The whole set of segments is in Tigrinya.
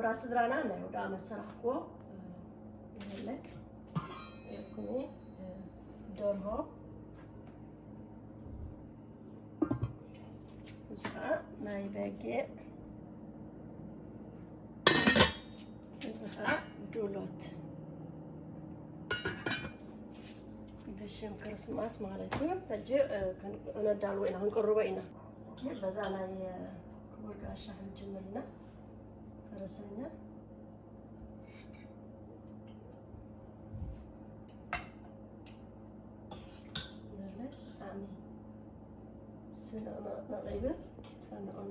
ራስ ስድራና ናይ ወደ ዓመት ሰራሕክዎ ይህለ ይርኩኒ ደርሆ እዚ ከዓ ናይ በጊዕ እዚ ከዓ ዱሎት ብሽም ክርስማስ ማለት እዩ። ሕጂ ነዳልዎ ኢና ክንቅርቦ ኢና። በዛ ናይ ክቡር ጋሻ ክንጅምር ኢና። ፈረሰኛ ብጣዕሚ ስንቕንቕ ይብል። ንዕኡን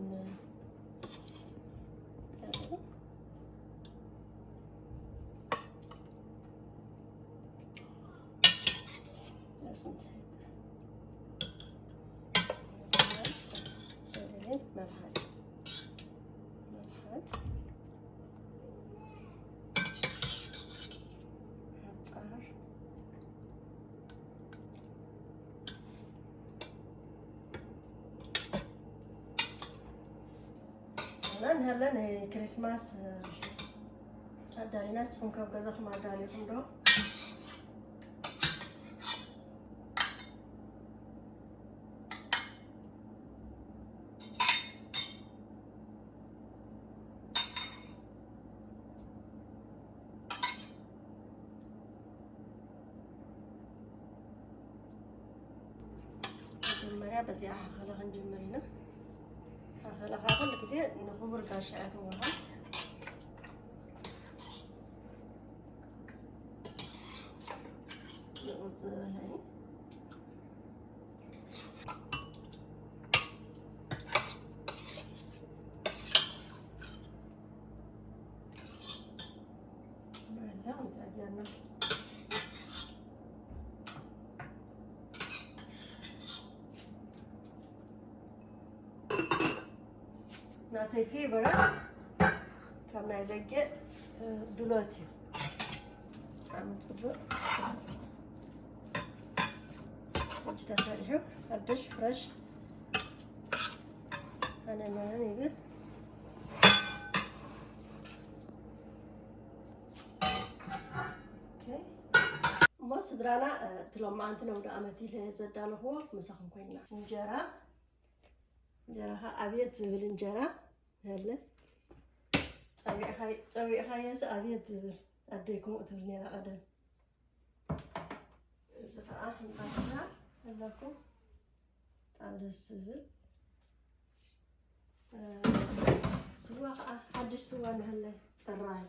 ንህለን ክሪስማስ ኣዳሊና። ንስኹም ካብ ገዛኹም ኣዳሊኹም ዶ? መጀመርያ በዚኣ ሓኸላ ክንጅምር ኢና። ሓኸላ ከዓ ኩሉ ግዜ ንኽቡር ጋሻ እያ ትወሃብ። ንቑፅ ዝበለ እዩ። ናተይ ፌቨራ ካብ ናይ በጊዕ ድሎት እዩ። ብጣዕሚ ፅቡቅ ሕጂ ተሰሪሑ ሓድሽ ፍረሽ ኣነ መን ይብል። እሞ ስድራና እቲ ሎማዓንቲ ነውደ ዓመት ኢለ ዘዳለኽዎ ምሳኹም ኮይንና እንጀራ እንጀራ ከዓ ኣብየት ዝብል እንጀራ ያለ ጸዊዕኻዮስ ኣብየት ዝብል ኣደይ ከምኡ ትብል ነራ ቀደም። እዚ ከዓ ሕምባሻ ኣለኩም ብጣዕሚ ደስ ዝብል ስዋ ከዓ ሓድሽ ስዋ ንህለ ፅራይ።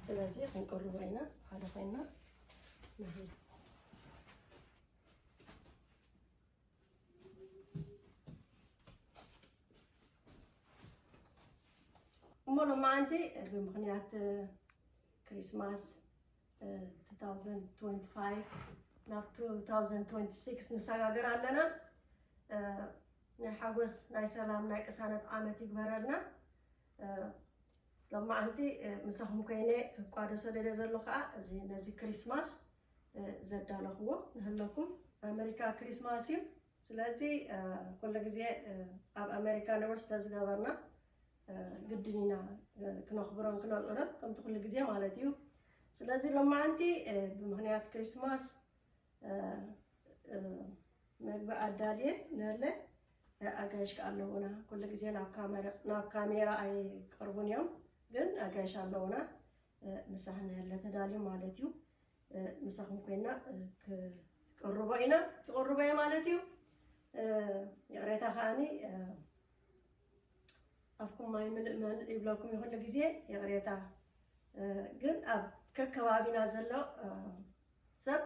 ስለዚ ክንቀርቦ ኢና ሓደ ኮይና ንህለ እሞ ሎማዓንቲ ብምኽንያት ክሪስማስ ናብ ንሰጋገር ኣለና። ናይ ሓጎስ ናይ ሰላም ናይ ቅሳነት ዓመት ይግበረልና። ሎማዓንቲ ምሳኹም ኮይነ ክቋደሶ ደልየ ዘሎ ከዓ እዚ ነዚ ክሪስማስ ዘዳለኽዎ ንህለኩም ኣመሪካ ክሪስማስ እዩ። ስለዚ ኩሉ ግዜ ኣብ ኣመሪካ ንውሕ ስለ ዝገበርና ግድን ኢና ክነኽብሮን ክነልዕሎን ከምቲ ኩሉ ግዜ ማለት እዩ። ስለዚ ሎማዓንቲ ብምኽንያት ክሪስማስ መግቢ ኣዳልየ ንህለ ኣጋይሽ ከኣ ኣለዉና። ኩሉ ግዜ ናብ ካሜራ ኣይቀርቡን እዮም፣ ግን ኣጋይሽ ኣለዉና። ምሳሕ ንህለ ተዳልዩ ማለት እዩ። ምሳኹም ኮይና ክቅርቦ ኢና፣ ክቅርቦ እየ ማለት እዩ። ይቕሬታ ከኣኒ ኣፍኩም ማይ ምልእ መልእ ይብለኩም ይኹሉ ግዜ ይቕሬታ። ግን ኣብ ከከባቢና ዘሎ ሰብ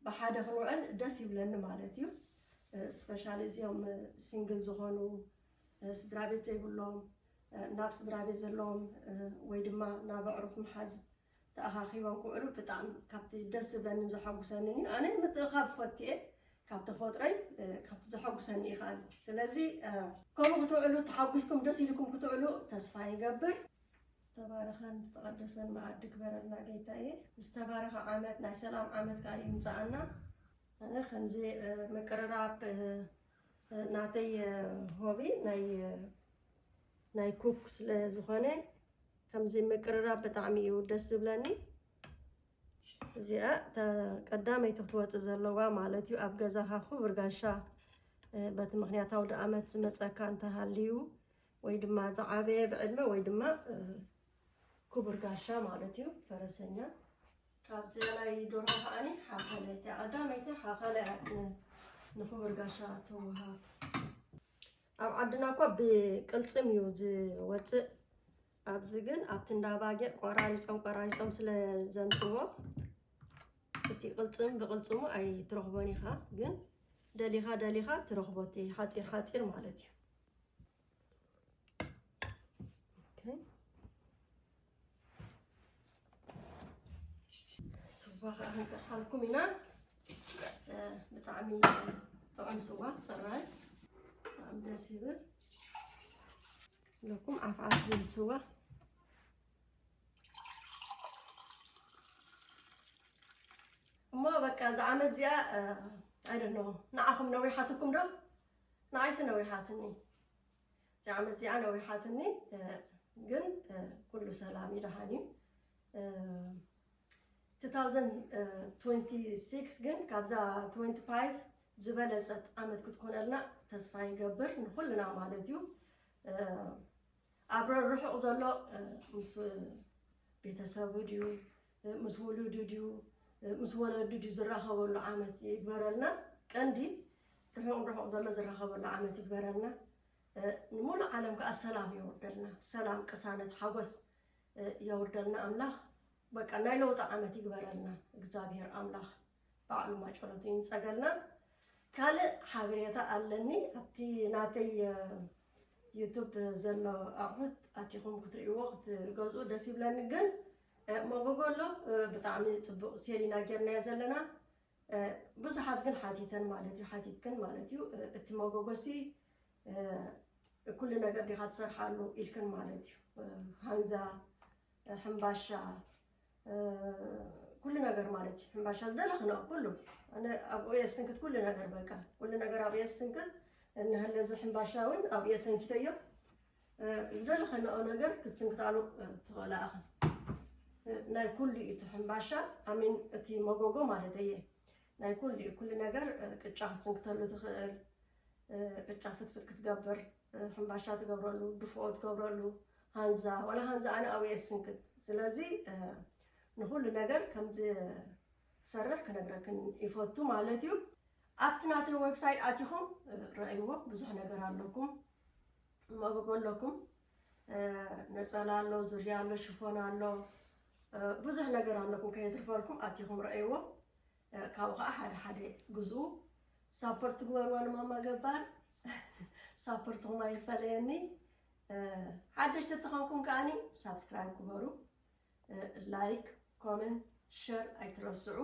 ብሓደ ክንውዕል ደስ ይብለኒ ማለት እዩ። ስፔሻሊ እዚኦም ሲንግል ዝኾኑ ስድራ ቤት ዘይብሎም ናብ ስድራ ቤት ዘለዎም ወይ ድማ ናብ ኣዕሩኽ መሓዝ ተኣኻኺቦም ክውዕሉ ብጣዕሚ ካብቲ ደስ ዝብለንን ዘሐጉሰንን እዩ። ኣነ ምትእኻብ ፈትየ ካብ ተፈጥሮይ ካብቲ ዘሐጉሰኒ እዩ ከኣኒ። ስለዚ ከምኡ ክትውዕሉ ተሓጒስኩም ደስ ኢልኩም ክትውዕሉ ተስፋ ይገብር። ዝተባረኸን ዝተቐደሰን መኣዲ ግበረልና ጌታዬ። ዝተባረኸ ዓመት ናይ ሰላም ዓመት ከዓ ይምፃኣና። ኣነ ከምዚ ምቅርራብ ናተይ ሆቢ ናይ ናይ ኩክ ስለ ዝኾነ ከምዚ ምቅርራብ ብጣዕሚ እዩ ደስ ዝብለኒ። እዚኣ እታ ቀዳመይቲ ክትወፅእ ዘለዋ ማለት እዩ። ኣብ ገዛኻ ክቡር ጋሻ፣ እ፣ በቲ ምኽንያታዊ ኣውደ ዓመት ዝመፀካ እንተሃልዩ፣ ወይ ድማ ዝዓበየ ብዕድመ፣ ወይ ድማ፣ እ፣ ክቡር ጋሻ ማለት እዩ፣ ፈረሰኛ። ካብዚ ናይ ዶርሆ ከዓኒ ሓኻለ፣ እታ ቀዳመይቲ ሓኻለ እያ ን-፣ ንክቡር ጋሻ ትወሃብ። ኣብ ዓድና እኳ ብቅልፅም እዩ ዝወፅእ። ኣብዚ ግን ኣብቲ እንዳ ባጊዕ ቆራሪፆም ቆራሪፆም ስለ ዘምፅዎ፣ እቲ ቅልፅም ብቅልፅሙ ኣይትረኽቦን ኢኻ። ግን ደሊኻ ደሊኻ ትረኽቦ፣ እቲ ሓፂር ሓፂር ማለት እዩ። ኦኬ። ስዋ ከዓ ክንቀርሓልኩም ኢና። እ፣ ብጣዕሚ ጥዑም ስዋ፣ ፅራይ፣ ብጣዕሚ ደስ ይብል። ለኩም ዓፍ ዓፍ ዝብል ስዋ። እሞ በቃ እዛ ዓመት እዚኣ፣ እ፣ I don't know፣ ንዓኹም ነዊሓትኩም ዶ? ንዓይሲ ነዊሓትኒ። እዛ ዓመት እዚኣ ነዊሓትኒ፣ እ፣ ግን፣ እ፣ ኩሉ ሰላም እዩ፣ ደሓን እዩ። እ፣ two thousand twenty-six ግን ካብዛ twenty-five ዝበለጸት ዓመት ክትኮነልና ተስፋ ይገብር፣ ንኹልና ማለት እዩ። እ፣ ኣብ ርሑቕ ዘሎ፣ እ፣ ምስ ቤተሰቡ ድዩ፣ እ፣ ምስ ውሉዱ ድዩ፣ እ፣ ምስ ወለዱ ድዩ ዝራኸበሉ ዓመት ይግበረልና። ቀንዲ ርሑቕ ርሑቕ ዘሎ ዝራኸበሉ ዓመት ይግበረልና። እ፣ ንሙሉእ ዓለም ከኣ ሰላም የውርደልና። ሰላም፣ ቅሳነት፣ ሓጎስ፣ እ፣ የውርደልና ኣምላኽ። በቃ ናይ ለውጢ ዓመት ይግበረልና እግዚኣብሔር ኣምላኽ። ባዕሉ ማጨሎቱ ይንጸገልና። ካልእ ሓበሬታ ኣለኒ። ኣብቲ ናተይ፣ እ፣ ዩቱብ ዘሎ ኣቑሑት ኣቲኹም ክትርእይዎ፣ ክትገዝኡ ደስ ይብለኒ። ግን፣ እ፣ መጎጎ ኣሎ፣ እ፣ ብጣዕሚ ጽቡቕ ሴል ኢና ጌርናዮ ዘለና። እ፣ ብዙሓት ግን ሓቲተን ማለት እዩ፣ ሓቲትክን ማለት እዩ። እ፣ እቲ መጎጎሲ፣ እ፣ ኩሉ ነገር ዲኻ ትሰርሓሉ ኢልክን ማለት እዩ። እ፣ ሃንዛ፣ እ፣ ሕምባሻ፣ እ፣ ኩሉ ነገር ማለት እዩ። ሕምባሻ ዝደለኽንኦ ኩሉ። ኣነ ኣብ ኦኤስ ስንክት ኩሉ ነገር በቃ። ኩሉ ነገር ኣብ ኦኤስ ስንክት። እንሀለ እዚ ሕምባሻ እውን ኣብ ኦኤስ ሰንኪተዮ። እ፣ ዝደለኽንኦ ነገር ክትስንክታሉ፣ እ፣ ትኽእላ ኢኻ። እ፣ ናይ ኩሉ እዩ እቲ ሕምባሻ፣ ኣሚን እቲ መጎጎ ማለት እየ። ናይ ኩሉ እዩ፣ ኩሉ ነገር፣ እ፣ ቅጫ ክትስንክተሉ ትኽእል፣ እ፣ ቅጫ ፍትፍት ክትገብር፣ እ፣ ሕምባሻ ትገብረሉ፣ ድፍኦ ትገብረሉ፣ ሃንዛ፣ ዋላ ሃንዛ ኣነ ኣብየ ስንክት። ስለዚ፣ እ፣ ንኹሉ ነገር ከም ዝሰርሕ ክነግረክን ይፈቱ ማለት እዩ። ኣብቲ ናተይ ዌብሳይት ኣቲኹም፣ እ፣ ረእይዎ፣ ብዙሕ ነገር ኣለኩም፣ መጎጎ ኣለኩም፣ እ፣ ነጸላ ኣሎ፣ ዙርያ ኣሎ፣ ሽፎን ኣሎ፣ እ፣ ብዙሕ ነገር ኣለኩም፣ ከየትርፈልኩም ኣቲኹም ረእይዎ። እ፣ ካብኡ ኸዓ ሓደ ሓደ ግዝኡ። ሳፖርት ትግበርዋ ንማማ ገባር። ሳፖርትኹም ኣይፈለየኒ። እ፣ ሓደሽቲ ተኾንኩም ከዓኒ ሳብስክራይብ ግበሩ። እ፣ ላይክ፣ ኮመንት፣ ሸር ኣይትረስዑ።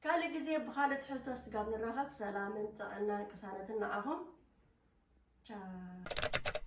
ካልእ ግዜ ብኻልእ ትሕዝቶ ስጋብ ንራኸብ፣ ሰላምን ጥዕናን ቅሳነትን ንዓኹም። ቻው።